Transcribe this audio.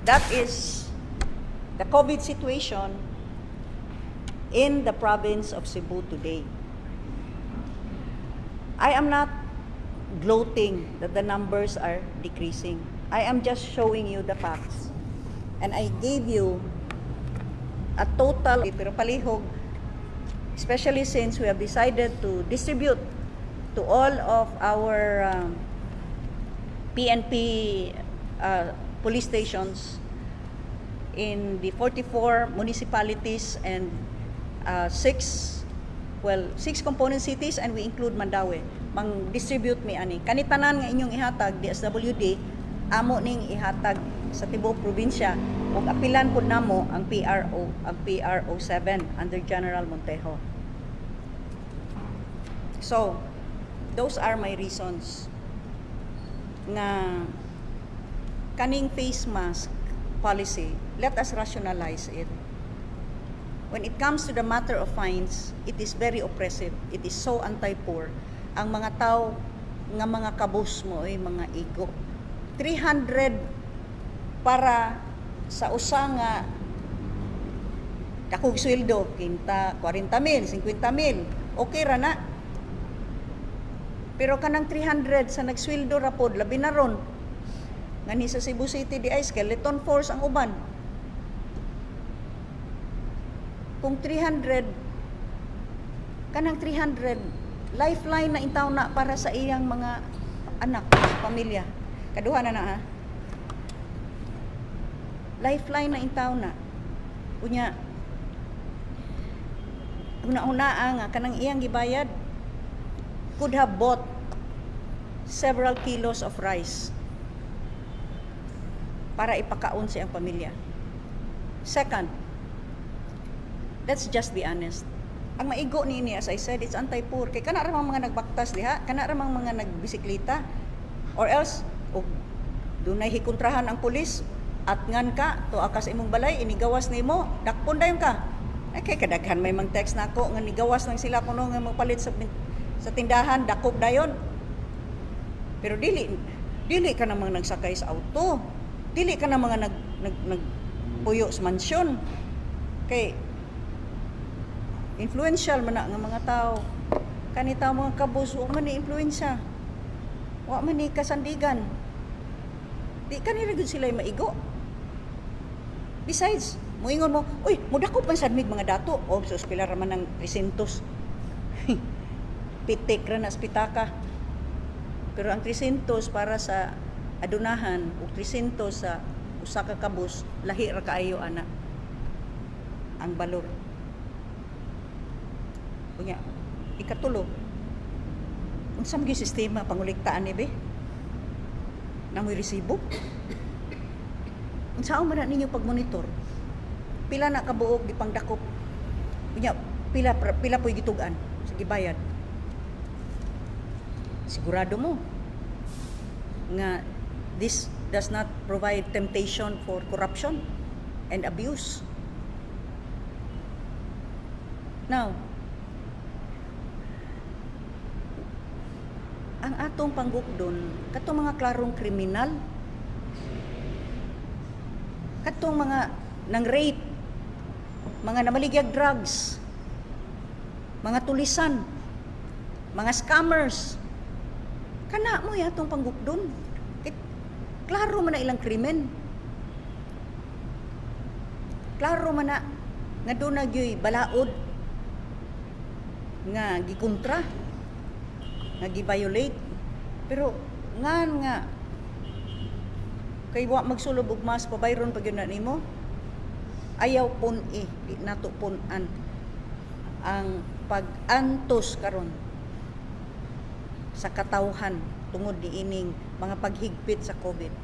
That is the COVID situation in the province of Cebu today. I am not gloating that the numbers are decreasing. I am just showing you the facts. And I gave you a total, pero palihog, especially since we have decided to distribute to all of our PNP police stations in the 44 municipalities and six, well, six component cities, and we include Mandaue. Mang distribute mi ani. Kani tanan nga inyong ihatag DSWD, amo ning ihatag sa tibuok probinsya ug apilan pud namo ang PRO, ang PRO 7 under General Montejo. So, those are my reasons nga kaning face mask policy, let us rationalize it. When it comes to the matter of fines, it is very oppressive. It is so anti-poor. Ang mga tao nga mga kabus mo ay mga igo. 300 para sa usa nga dakog sweldo, kinta 40 mil, 50 mil, okay ra na. Pero kanang 300 sa nagsweldo ra pod, labi na ron. Ngani sa Cebu City di ay skeleton force ang uban. Kung 300, kanang 300 lifeline na intaw na para sa iyang mga anak, sa pamilya. Kaduha na na ha. Lifeline na intaw na. Unya, una-una nga kanang iyang gibayad could have bought several kilos of rice para ipakaon sa iyang pamilya. Second, let's just be honest. Ang maigo niini, as I said, it's anti-poor. Kay kana ra mang mga nagbaktas diha, kana ra mang mga nagbisikleta, or else, og dunay hikontrahan ang pulis, at ngan ka, tuwa ka sa imong balay, inigawas nimo, dakpon dayon ka. Ay, kay kadaghan may mang text nako nga nigawas lang sila kuno nga magpalit sa tindahan, dakop dayon. Pero dili dili ka namang nagsakay sa auto. Dili ka na mga nag nag nagpuyo sa mansyon. Kay influential man na nga mga tao. Kanita mga kabus, wa man ni influensya. Wa man ni kasandigan. Di kanila gud sila maigo. Besides, muingon mo, "Uy, mudakop man sad mig mga dato." Oh, sus, pila ra man ang 300. Pitik ra na sa pitaka. Pero ang 300 para sa adunahan ug 300 sa usa ka kabus, lahi ra kaayo ana ang balor. Unya, ikatulo, unsa man gyud sistema panguliktaan ni be? Namoy resibo? Unsaon man na ninyo pagmonitor? Pila na kabuok gipangdakop? Unya, pila pila po'y gitug-an sa gibayad? Sigurado mo nga this does not provide temptation for corruption and abuse? Now, ang atong panggukdon, katong mga klarong kriminal, katong mga nang rape, mga namaligyag drugs, mga tulisan, mga scammers, kana mo atong panggukdon. Klaro man na ilang krimen. Klaro man na nga doon na gyoy balaod nga gikontra, nga gi-violate. Pero ngan nga kay wa magsulob og mask, pabayron pa gyud na nimo. Ayaw pun-i, di nato pun-an ang pag-antos karon sa katawhan tungod niining mga paghigpit sa COVID.